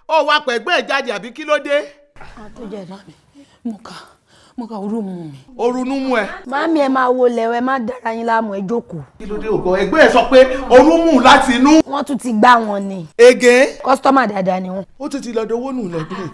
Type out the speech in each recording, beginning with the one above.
Ó wá pẹ̀gbẹ́ ẹ̀ jáde, àbí kí ló dé? Àtúnjẹ náà mi, mo kà orú mu mi. Orunú mú ẹ. Màámi, ẹ máa wo lẹ̀wọ̀, ẹ má dára yín láàmú, ẹ jókòó. Kí ló dé? Ògbọ́ ẹgbẹ́ ẹ sọ pé orun mú láti inú. Wọ́n tún ti gbá wọn ni. Ege. Customer dáadáa ni wọ́n. Ó tún ti lọ́dọ̀ owó nù lọ́dún yìí.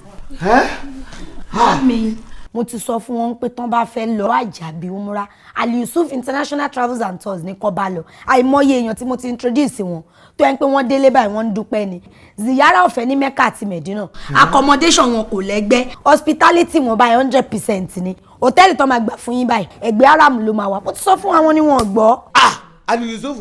Màámi, mo ti sọ fún wọn pé tán bá fẹ́ lọ àjàbí umra, Ali Yusuf International Travels and Tours ní kó bá lọ. Àìmọye èèyàn tí mo ti introduce wọn tó yẹn pé wọ́n délé báyìí, wọ́n ń dúpẹ́ ni. Ziyara ọ̀fẹ́ ní Mecca àti Medina, accommodation wọn kò lẹ́gbẹ́, hospitality wọn báyìí 100% ni. Hòtẹ́ẹ̀lì tó máa gbà fún yín báyìí, ẹgbẹ́ Haram ló máa wà. Mo ti sọ fún àwọn ni wọn gbọ́. Ah, Ali Yusuf.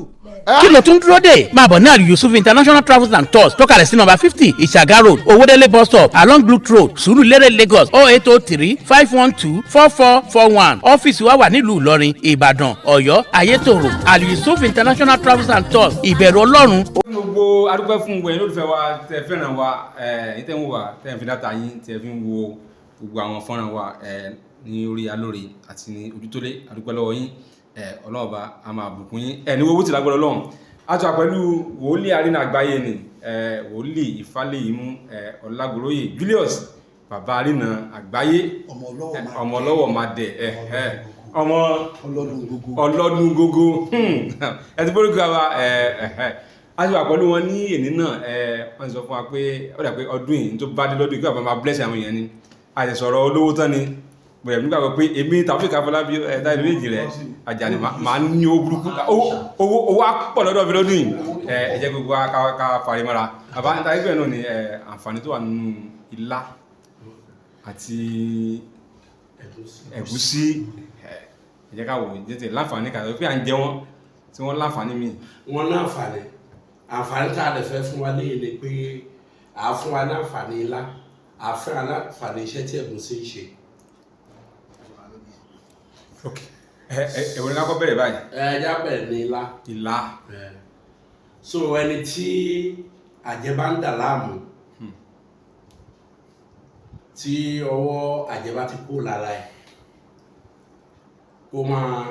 Kí ló tún dúró dè? Máa bọ̀ ní Ali Yusuf International Travels and Tours tó kalẹ̀ sí nọ́mbà 50, Ìṣàgá Road, Owódélé Bus Stop, along Blue Road, Sùúrùlérè, Lagos, 08035124441. Ọ́fíìsì wa wà nílùú Ìlọrin, Ìbàdàn, Ọ̀yọ́, Ayétòrò. Ali Yusuf International Travels and Tours, ìbẹ̀rù Ọlọ́run. Gbogbo adúpẹ́ fún gbogbo ẹ̀yin olólùfẹ́ wa tẹ́ fẹ́ràn wa, ẹ̀ tẹ́ ń wò wá, tẹ́ ń fi data yín, tẹ́ fi ń wo gbogbo àwọn fọ́nrán wa ní orí Alóore àti ní Ojútólé. Adúpẹ́ lọ́wọ́ yín. Ọlọ́run Ọba a máa bùkún yín. Ẹ̀ ní owó tí lágbọ́dọ̀ Ọlọ́run. A tún wà pẹ̀lú wòlíì arínà àgbáyé ni, wòlíì Ìfálẹ́yìmú Ọlágoróyè Julius, bàbá arínà àgbáyé. Ọmọ ọlọ́wọ́ máa ọmọ ọlọ́wọ́ máa dẹ̀ ọmọ ọlọ́dún gbogbo. Ọlọ́dún gógó ẹ ti bórúkọ wa. ẹ ẹ a ti wà pẹ̀lú wọn ní èní náà. Wọ́n ti sọ fún wa pé ó dà pé ọdún yìí tó bá dé lọ́dún yìí, kí bàbá máa bless àwọn èèyàn ni. A ti sọ̀rọ̀ olówó tán ni bẹ̀rẹ̀ nígbàgbọ́ pé èmi Taofeek Afọlábí ẹ táyé méjì rẹ̀ Àjàní máa ní owó burúkú, owó owó owó á pọ̀ lọ́dọ̀ mi lọ́dún yìí. Ẹ jẹ́ gbogbo wa ká fari mọ́ra. Bàbá níta ẹgbẹ́ náà ni àǹfààní tó wà nínú ilá àti ẹ̀gúsí. Ẹ jẹ́ ká wò jẹ́tẹ̀ láǹfààní kàtó pé à ń jẹ wọ́n tí wọ́n láǹfààní míì. Wọn ní àǹfààní. Àǹfààní tá a lè fẹ́ fún wa léyìn ni pé à á fún wa ní àǹfààní ilá, à á fún wa ní àǹfààní iṣẹ́ tí ẹ̀gúsí ń ṣe. Ok, ẹ ẹ èwo ni ká kọ́ bẹ̀rẹ̀ báyìí? Ẹ já bẹ̀rẹ̀ ní ilá. Ilá. Ẹ. So ẹni tí àjẹ́ bá ń dà láàmú, tí ọwọ́ àjẹ́ bá ti kó lára ẹ̀, kó máa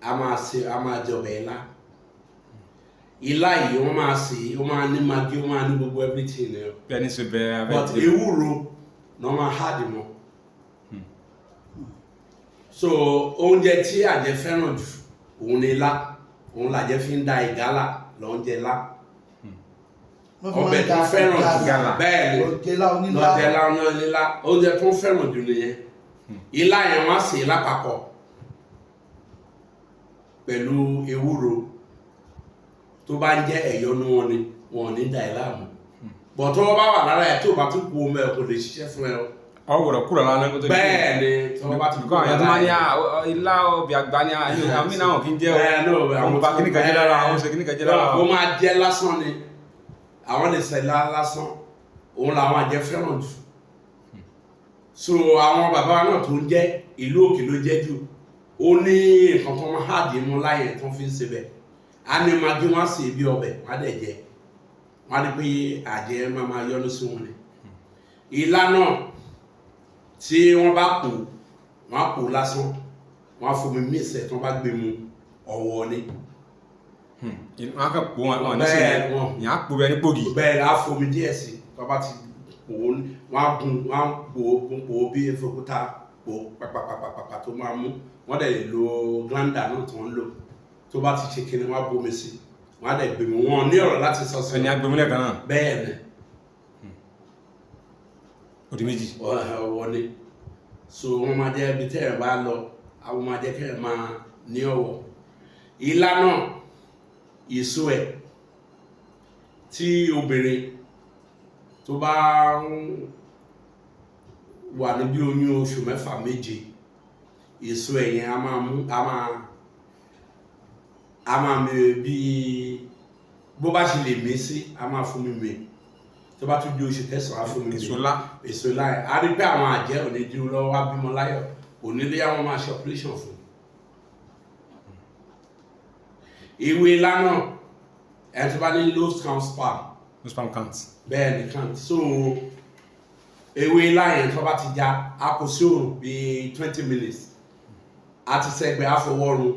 a máa ṣe a máa jẹ ọbẹ̀ ilá. Ilá yìí, wọ́n máa sè é, ó máa ní Maggi, ó máa ní gbogbo everything ni o. Bí ẹni ṣe bẹ̀rẹ̀ abẹ́. But ewúro ní wọ́n máa add mọ́. So oúnjẹ tí àjẹ́ fẹ́ràn jù òun ni ilá. Òun làjẹ́ fi ń da ìgálà lọ́njẹ ilá. Ọbẹ̀ tó fẹ́ràn jù Ìgálà. Bẹ́ẹ̀ ni. Lọ́jẹ́lá onílá. Lọ́jẹ́lá onílá. Oúnjẹ tó fẹ́ràn jù nìyẹn. Ilá yẹn, wọ́n á sè é lápapọ̀ pẹ̀lú ewúro. Tó bá ń jẹ́ ẹ̀yọ́nú wọn ni wọn ò ní da ẹ̀ láàmú bọ̀. Tó bá wà lára ẹ̀, tó bá tún kú omi ẹ̀, kò lè ṣiṣẹ́ fún ẹ o. Ọ gbọ́dọ̀ kúrò lánàá kó tó di pé- Bẹ́ẹ̀ ni, tó bá ti kọ́ àwọn èèyàn tó máa ní ilá ọbẹ̀ àgbà ní àwọn mí náà kì í jẹ́ o. Bẹ́ẹ̀ náà. Àwọn bá kíníkan jẹ́ lára àwọn ṣe kíníkan jẹ́ lára. Ó máa jẹ́ lásán ni. Àwọn lè sẹ ilá lásán. Òun làwọn àjẹ́ fẹ́ràn jù. So àwọn bàbá wa náà tó ń jẹ́ ìlú òkè ló jẹ́ jù. Ó ní nǹkan tó máa add mú láyè tó fi ń ṣe bẹ̀. Á ní Maggi, wọn á sè bí ọbẹ̀, wọn á dẹ̀ jẹ. Wọn á rí pé àjẹ́ máa máa yọ́nú sí wọn ni. Ilá náà, tí wọ́n bá pò, wọ́n á pò lásán, wọ́n á fomi mix ẹ̀, tí wọ́n bá gbé mu, ọ̀wọ́ ni. Wọn á kàn pò wọn, wọn ní Bẹ́ẹ̀ sè wọn. Yàn á pò bẹ́ẹ̀ ní pògì. Bẹ́ẹ̀, á fomi díẹ̀ sí. Tí wọ́n bá ti pò ó, wọ́n á gun, wọ́n á pò ó, pò ó bí efokúta pò ó pàpàpàpàpà tó máa mú. Wọ́n dẹ̀ lè lo grinder náà tí wọ́n ń lò. Tó bá ti ṣe kíni, wọ́n á bomi sí, wọ́n á dẹ̀ gbé mu. Wọn ní ọ̀rọ̀ láti sọ sí. Ẹni agbemúlẹ̀ kan náà. Bẹ́ẹ̀ ni. Ó di méjì. Ọ̀wọ́ ni. So wọ́n máa jẹ́ ibi tẹ́ ẹ̀ bá lọ, àwọn máa jẹ́ kẹ́ ẹ̀ máa ní ọ̀wọ̀. Ilá náà, èso ẹ̀, tí obìnrin tó bá ń wà níbi oyún oṣù 6, 7, èso ẹ̀ yẹn a máa mú, a máa mi bí bó bá ṣe lè mí sí, a máa fún mi mì. Tó bá tún di oṣù 9, á fún mi mì. Èso lá. Èso láyọ̀, a rí pé àwọn àjẹ́ ò ní dúró lọ́wọ́, wá bímọ láyọ̀, kò ní lé àwọn máa ṣe operation fún. Ewé ilá náà, ẹni tó bá ní low count sperm. No sperm count. Bẹ́ẹ̀ ni, count. So ewé ilá yẹn, tó bá ti já, a kó sí òrùn bíi 20 minutes, a ti sẹ́gbẹ̀ẹ́, a fọwọ́ run,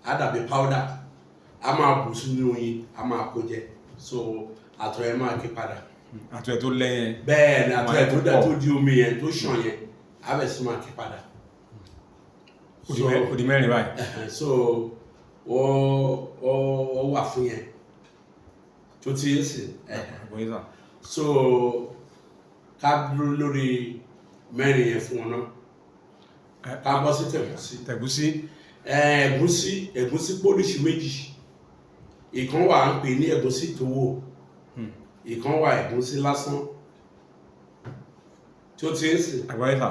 á dàbí powder, a máa bù sínú oyin, a máa kó jẹ. So àtọ̀ ẹ̀ máa ké padà. Àtọ̀ ẹ̀ tó lẹ́yìn. Bẹ́ẹ̀ ni, àtọ̀ ẹ̀ tó dẹ̀ Pọ̀. tó di omi yẹn tó ṣàn yẹn, á bẹ̀ sí máa kí padà. Ó di mẹ́rin báyìí. So ó wà fún yẹn tó ti ń sìn. Àgbọ̀yé sà. So ká dúró lórí mẹ́rin yẹn fún wọn náà, ká bọ́ sí tẹ̀gúsí. Tẹ̀gúsí. Ẹ̀gúsí, ẹ̀gúsí pólíṣì méjì. Ìkan wà ń pè ní ẹ̀gúsí tówó, ìkan wà ẹ̀gúsí lásán tó ti ń sìn. Àgbọ̀yé sà.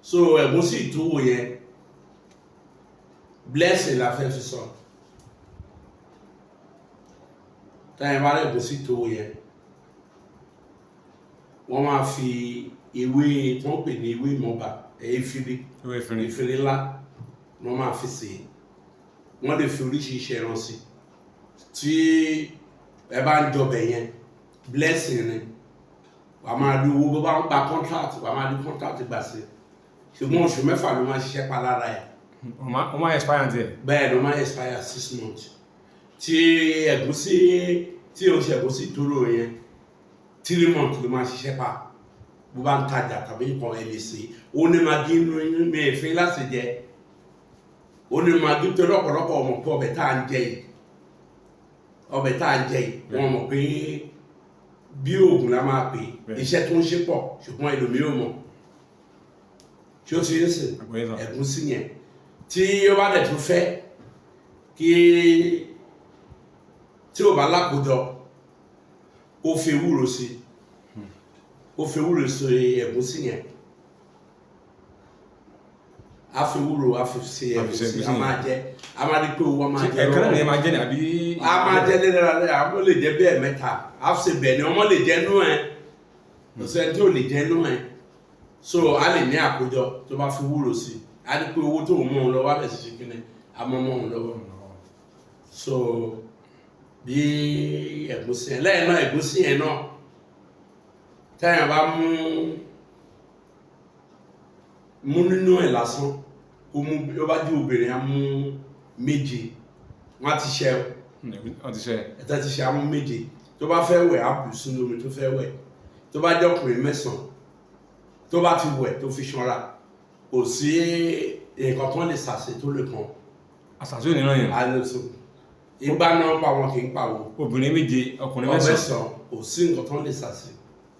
So ẹ̀gúsí ìtówó yẹn, blessing la fẹ́ fi sọ. Táyà bá rẹ̀ ẹ̀gúsí ìtówó yẹn, wọ́n máa fi ewé tí wọ́n pè ní ewé mọ́ba, efiri. Ewé efinrin. Efiri ńlá wọ́n máa fi sè é. Wọ́n lè fi oríṣiríṣi ẹran sí. Tí ẹ bá ń jọbẹ̀ yẹn, blessing ni, wàá máa rí owó. Bó bá ń gba contract, wàá máa rí contract gbà sí, ṣùgbọ́n oṣù 6 ló máa ṣiṣẹ́ pa lára ẹ̀. Ó máa expire àǹtí ẹ̀. Bẹ́ẹ̀ ló máa expire 6 months. Tí ẹ̀gúsí tí o ṣe ẹ̀gúsí tóró yẹn, 3 months ló máa ṣiṣẹ́ pa. Bó bá ń tajà tàbí nǹkan ẹ̀ lè ṣe. Ó ní magi inú mi ìfín láti jẹ, ó ní magi, torí ọ̀pọ̀lọpọ̀ ọmọ pé ọbẹ̀ tá à ń jẹ yìí, ọbẹ̀ tá à ń jẹ yìí, wọ́n mọ̀ pé bí oògùn la máa pè. Iṣẹ́ tó ń ṣe pọ̀, ṣùgbọ́n ẹlòmíì ò mọ̀. Ṣé ó ti ń sìn? Àgbọ̀yé sà. Ẹ̀gúsí yẹn, tí ó bá dẹ̀ tún fẹ́ kí tí ò bá lákòójọ, kó fi ewúro sí, kó fi ewúro sí ẹ̀gúsí yẹn. A fi ewúro, a fi ṣe A fi ṣe ẹ̀gúsí, ẹ̀gúsí a yẹn. máa jẹ, a máa rí pé owó a máa jẹ. Ẹ̀kan náà ni ẹ máa jẹ́ ni àbí? A máa jẹ léraléra. A lè jẹ bẹ́ẹ̀ mẹ́ta, a ṣe bẹ́ẹ̀ ni ọmọ lè jẹ nú ẹ, kò sẹ́ni tí ò lè jẹ nú ẹ. So a lè ní àkójọ. Tó bá fi wúro sí, a ní pé owó tó ń mú un lọ́wọ́ á bẹ̀ sí ṣe kíni, a mọ́ mọ́ òun lọ́wọ́. So bí ẹ̀gúsí yẹn lẹ́yìn náà, ẹ̀gúsí yẹn náà, tẹ́yìn bá mú mú nínú ẹ̀ lásán, kó mú, ó bá jẹ́ obìnrin, á mú méje. Wọ́n á ti ṣe o. Wọ́n ti ṣe. Ẹ̀ta ti ṣe, amú méje. Tó bá fẹ́ wẹ̀, á bù sínú omi tó fẹ́ wẹ̀. Tó bá jẹ́ ọkùnrin, mẹ́sàn-án. Tó bá ti wẹ̀, tó fi ṣanra, kò sí nǹkan kan lè ṣàṣe tó lè kàn. Àṣàṣe òní yẹn. Àlùsùn ìgbà náà pa wọn kì í pàwọ́. Obìnrin méje, ọkùnrin mẹ́sàn-án. Mẹ́sàn-án, kò sí nǹkan tó lè ṣàṣe,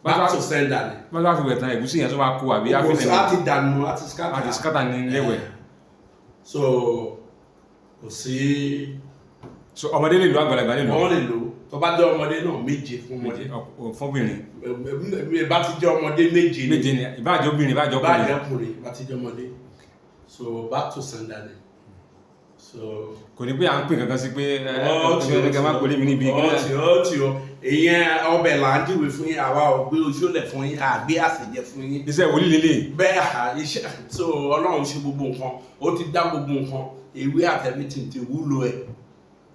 back to sender ni. Bá bá fi wẹ̀ tán, ẹ̀gúsí yẹn tó máa kó àbí? Kò sí, àfihàn á ti dànù, á ti scatter. Àti scatter ní léwẹ̀. So kò sí. So ọmọdé lè lo, àgbàlagbà lè lo? Wọ́n lè lò. Tó bá jẹ́ ọmọdé náà, méje fún ọmọdé. Fún obìnrin. Bá ti jẹ́ ọmọdé, méje ni. Méje ni, ìbáàjẹ́ obìnrin, ìbáàjẹ́ bá ọkùnrin. jẹ́ ọkùnrin, bá ti jẹ́ ọmọdé. So back to sender ni. So Kò ní pé à ń pè kankan sí pé ó ti ẹ ẹ má pèlè mi níbi. Ó ti ó ìyẹn ọbẹ̀ là ń júwe fún yín. Àwa ò gbé oṣoolẹ̀ fún yín, àgbé àṣejẹ fún yín. Iṣẹ́ wòlíì lélẹ̀. Bẹ́ẹ̀ ha, iṣẹ́. So Ọlọ́run ṣe gbogbo nǹkan, ó ti dá gbogbo nǹkan, ewé àtẹ̀mítì ti wúlò ẹ̀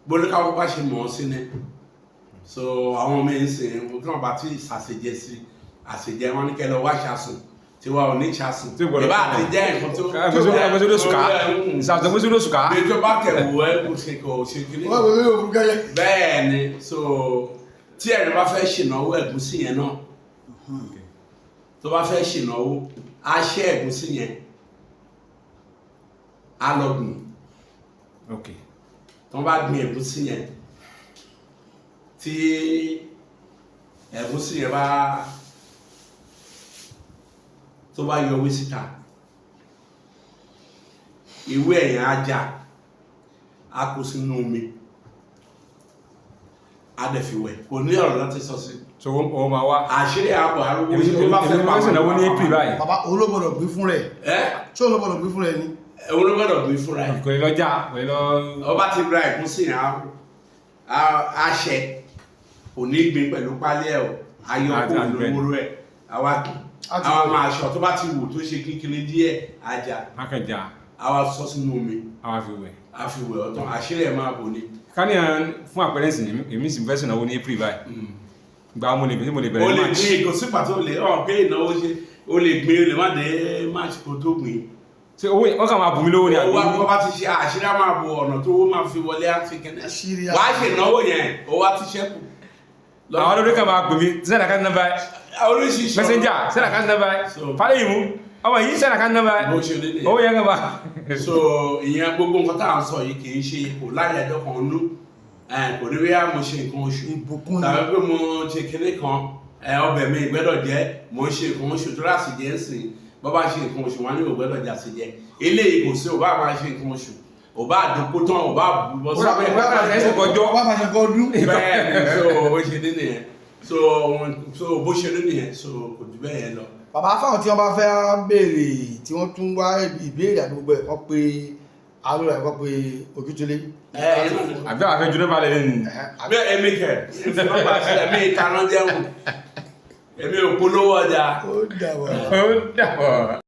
gbólókàwọ́ bá ṣe mọ̀ ọ́ sí ni. So àwọn míín sìn kí wọ́n bá tí ṣàṣejẹ sí àṣejẹ wọn ní kẹlẹ́ wá ṣàṣùn tiwa ò ní ṣàṣùn. Tí gbọ́dọ̀ Ìbá àti jẹ́ nǹkan tó Ẹgbẹ́sọ́dọ̀ sùkà, ìṣàtọ̀gbẹ́sọ́dọ̀ sùkà. Bí tó bá kẹ̀wò ẹ kò ṣe kò ṣe kiri. Wọ́n wọlé òkú gẹ́gẹ́. Bẹ́ẹ̀ ni. So tí ẹ̀rín bá fẹ́ ṣìnáwó, ẹ̀gúsí yẹn náà, tó bá fẹ́ ṣìnáwó, á ṣẹ́ ẹ̀gúsí yẹn, á lọ gbìn. Tó bá gbìn ẹ̀gúsí yẹn, tí ẹ̀gúsí yẹn bá tó bá yọ ewé síta, ewé ẹ̀yàn á já, á kó sínú omi, á dẹ̀ fi wẹ̀. Kò ní ọ̀rọ̀ láti sọ sí. So owó máa wá. Àṣírí àbọ̀ arúgbó. Èmi tó bá fẹ́ èmi máa ń ṣènáwó ní April báyìí. Bàbá, òun ló gbọ́dọ̀ gbé fún rẹ̀? Ẹ́. Ṣé òun ló gbọ́dọ̀ gbé fún rẹ̀ ni? Òun ló gbọ́dọ̀ gbé fúnra ẹ̀. Kò lè lọ já, kò lè lọ. Ọba ti ra ẹ̀gúsí yẹn, á ṣẹ, kò ní gbin pẹ̀lú pálí ẹ̀ o, ayọ̀kó lówóró ẹ̀, àwa àwa máa aṣọ. Tó bá ti wù, tó ṣe kíkiri díẹ̀, ajá. Akànjà. Àwa sọ sínú omi. Àwa fi wẹ̀. A fi wẹ̀ ọ̀tán, àṣírí ẹ̀ máa bò ní. Ká ní à ń fún àpẹẹrẹ ìsìn, èmi sì fẹ́ ṣènáwó ní April báyìí, gba mo lè mo lè O bẹ̀rẹ̀ lè March. gbin, kò sí pàtó lè ọ̀ pé ìnáwó ṣe, o lè gbin, o lè má dé March kó tó gbin. Ṣé owó wọn kàn máa bù mí lówó ni àbí? Owó akọ́ bá ti ṣe, àṣírí á máa bo ọ̀nà tó owó máa fi wọlé, á fi kẹ́nẹ́. Àṣírí á- Wàá ṣe ìnáwó yẹn, owó á ti ṣẹ́kù. Àwọn olórí kan máa pè mí, send account number. Oríṣiríṣi Messenger, send account number. Fálẹ́yìn mú ọmọ yìí, send account number. Bó ṣe rí nìyẹn. Owó yẹn kan bá. So ìyẹn, gbogbo nǹkan tá à ń sọ yìí kì í ṣe kò láyàjọ kan nú. Kò ní wíyá mo ṣe nǹkan oṣù Ìbùkún ni. tàbí pé mo ṣe kinní kan, ọbẹ̀ mi ìgbẹ́dọ̀ jẹ́ mo ń ṣe nǹkan oṣù tó rà sí jẹ́ ń sìn. Bọ́ bá ṣe nǹkan oṣù, wọn ní ò gbẹ́dọ̀ jà sí jẹ́. Eléyìí kò sí, ò bá máa ṣe nǹkan oṣù, ò bá àdókò tán, ò bá bù bọ́ sábẹ́. Wọ́n máa ṣe nǹkan ọdún. Bẹ́ẹ̀ ni. So bó ṣe rí nìyẹn. So bó ṣe rí nìyẹn. So kò jù bẹ́ẹ̀ yẹn lọ. Bàbá, fáwọn tí wọ́n bá fẹ́ béèrè, tí wọ́n tún wá ìbéèrè àti gbogbo ẹ̀, kọ́ pé alóra ẹ̀, kọ́ pé Ojútólé. Ẹ ẹ náà ni. Àbí àwọn afẹ́jú nọ́mbà lẹ́nu ni. Bẹ́ẹ̀ èmi kẹ̀ nọ́mbà sílẹ̀ mi ìtaná jẹun, èmi ò polówó ọjà. Ó dàbọ̀. Ó dàbọ̀.